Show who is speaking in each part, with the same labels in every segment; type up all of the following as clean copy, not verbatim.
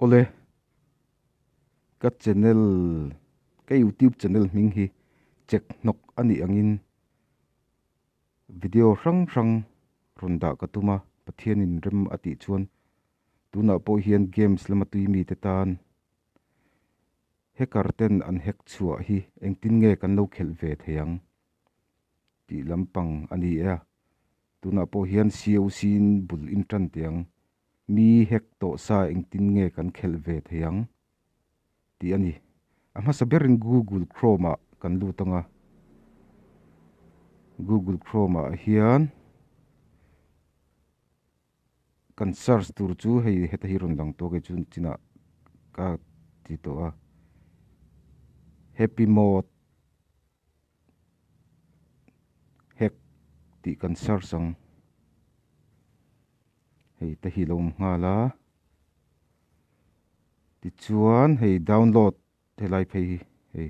Speaker 1: Awle, ka channel, ka youtube channel hming hi chek hnawk a nih angin video hrang hrang rawn dah ka tum a, Pathianin rem a tih chuan tunah pawh hian games lama tui mite tan hacker ten an hack chhuah hi engtin nge kan lo khelh ve thei ang tih lampang a ni e a, tunah pawh hian COC in bul in tan teh ang. Mi hek tawh sa engtin nge kan khelh ve thei ang tih a ni. A hmasa berin Google Chrome ah kan lut ang a, Google Chrome ah hian kan search tur chu hei heta hi rawn lang tawk e chu chinah ka ti tawh a, Happy Mode Hack tih kan search ang. Hei te hi lo awm nghal a tichuan hei download helai phei hi hei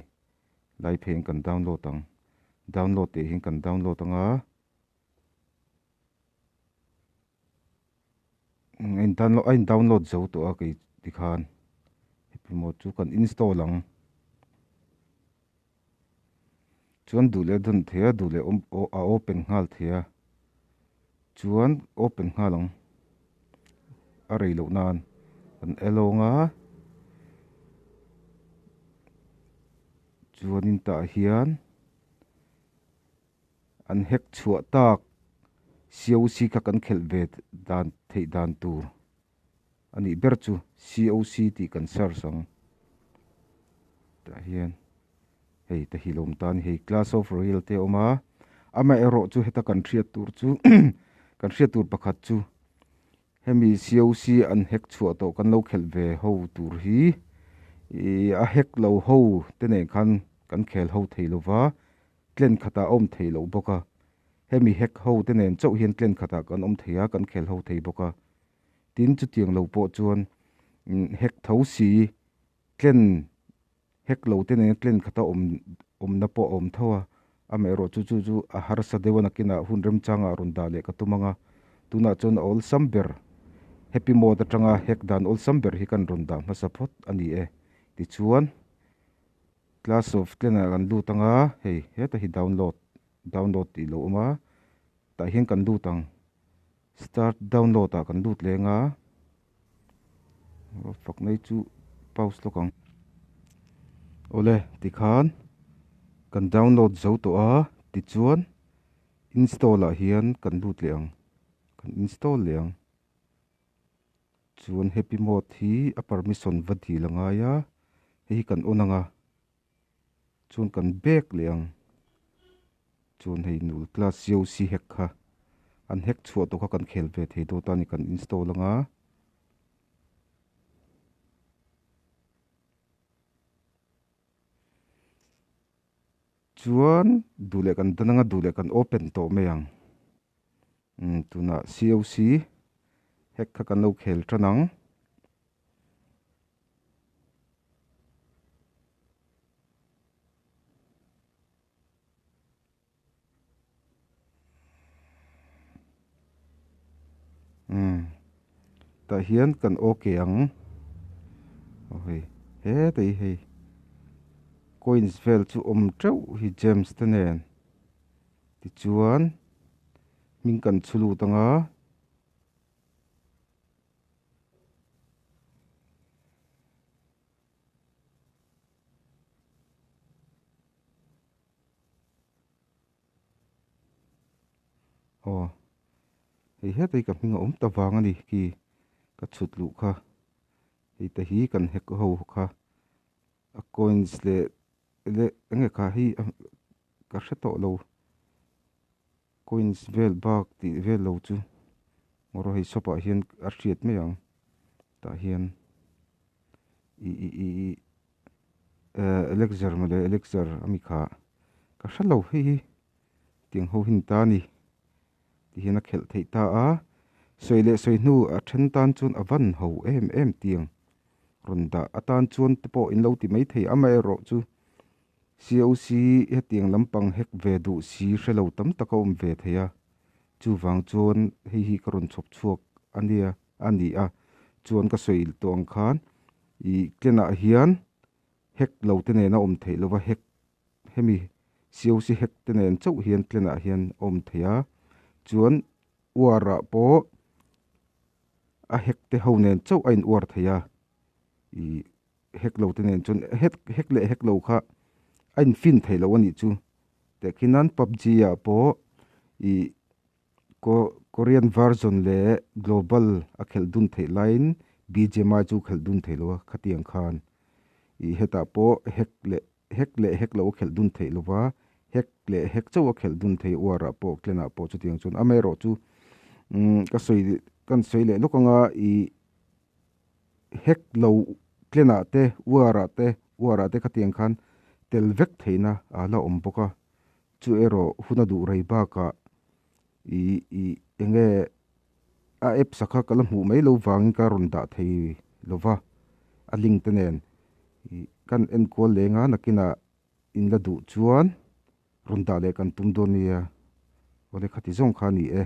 Speaker 1: lai phei in kan download ang download tih hian kan download ang a a in download a in download zo tawh a kei tikhan happy mode chu kan install ang. Chuan duh leh a dawn thei a, duh leh a open nghal thei a, chuan open nghal ang a rei loh nan kan alawng a, chuanin tah hian an hack chhuah tak COC kha kan khelh ve dan theih dan tur a nih ber chu COC tih kan search ang tah hian hei te hi lawm ta a ni hei class of royal te a awm a amaherawh chu heta kan hriat tur chu kan hriat tur pakhat chu hemi COC an hack chhuah tawh kan lo khelh ve ho tur hi ih a hack lo ho te nen khan kan khel ho thei lova tlen khatah a awm thei loh bawk a hemi hack ho te nen chauh hian tlen khatah kan awm thei a kan khel ho thei bawk a. Tin, chutiang lo pawh chuan hek tho si, tlen hek lo te nena tlen khata awm awmna pawh a awm tho a, amaherawh chu chu chu a harsa deuh a nakinah hun remchangah rawn dah leh ka tum ang a, tunah chuan a awlsam ber happy mode atanga hek dan awlsam ber hi kan rawn dah hmasa phawt a ni e. Tichuan, class of tlenah kan lut ang a, hei heta hi download download tih lo awm a, tah hian kan lut ang. Start download ah kan lut leng a, fak mai chu pause lawk ang. Awle tikhan kan download zo tawh a tichuan install ah hian kan lut leh ang, kan install leh ang. Chuan happy mode hi a permission va dil a ngai a, hei hi kan on ang a. Chuan kan bag leh ang. Chuan hei nul class COC hack kha an hack chhuah tawh kha kan khel ve thei dawn ta a ni kan install ang a. Chuan duh leh kan dan ang a duh leh kan open tawh mai ang. Umm tunah COC hack kha kan lo khel tan ang. Umm tah hian kan okay ang aw hei hetah hi hei coins vel chu awm teuh hi gems te nen tichuan hming kan chhu lut ang a. Aw hei heta hi ka hming a awm ta vang a ni khi ka chhut luh kha hei te hi kan hack ho kha a coins leh leh eng nge kha hei ka hre tawh lo. Coins vel bak tih vel lo chu motor hei shop ah hian a hriat mai ang tah hian ih ih ih ih eh elixir mawle elixir ami kha ka hre lo hei hi tiang ho hi ni ta a ni ti hian a khelh theih ta a sawi leh sawi hnu a then tan chuan a van ho em em tiang rawn dah atan chuan te pawh in lo ti mai thei amaherawh chu. COC hetiang lampang hek ve duh si hre lo tam tak a awm ve thei a, chuvang chuan hei hi ka rawn chhawp chhuak a nia a ni a, chuan ka sawi tawh ang khan Ih clan ah hian hack lo te nen a awm theih lova hack hemi coc hack te nen chauh hian clan ah hian a awm theih a chuan war ah pawh a hack te ho nen chauh a in war thei a ih hack lo te nen chuan hack hack leh hack lo kha a in fin theih loh a nih chu tehkhin nan pubg ah pawh ih korean version leh global a khelh dun theih laiin bgmi chu khelh dun theih loh a khatiang khan ih hetah pawh hack leh hack leh hack lo a khelh dun theih lova hack leh hack chauh a khelh dun theih war ah pawh clan ah pawh chutiang chuan amaherawhchu umm ka sawi kan sawi leh lawk anga ih hack lo clan ah te war ah te war ah te khatiang khan tel vek theihna a la awm bawk a chu erawh hun a duh rei bakah ih ih eng nge a apps a kha ka la hmuh mai lo vangin ka rawn dah thei lova a link te nen ih kan enkual leng a nakinah in la duh chuan rawn dah leh kan tum dawn nia awle khati zawng kha a ni e.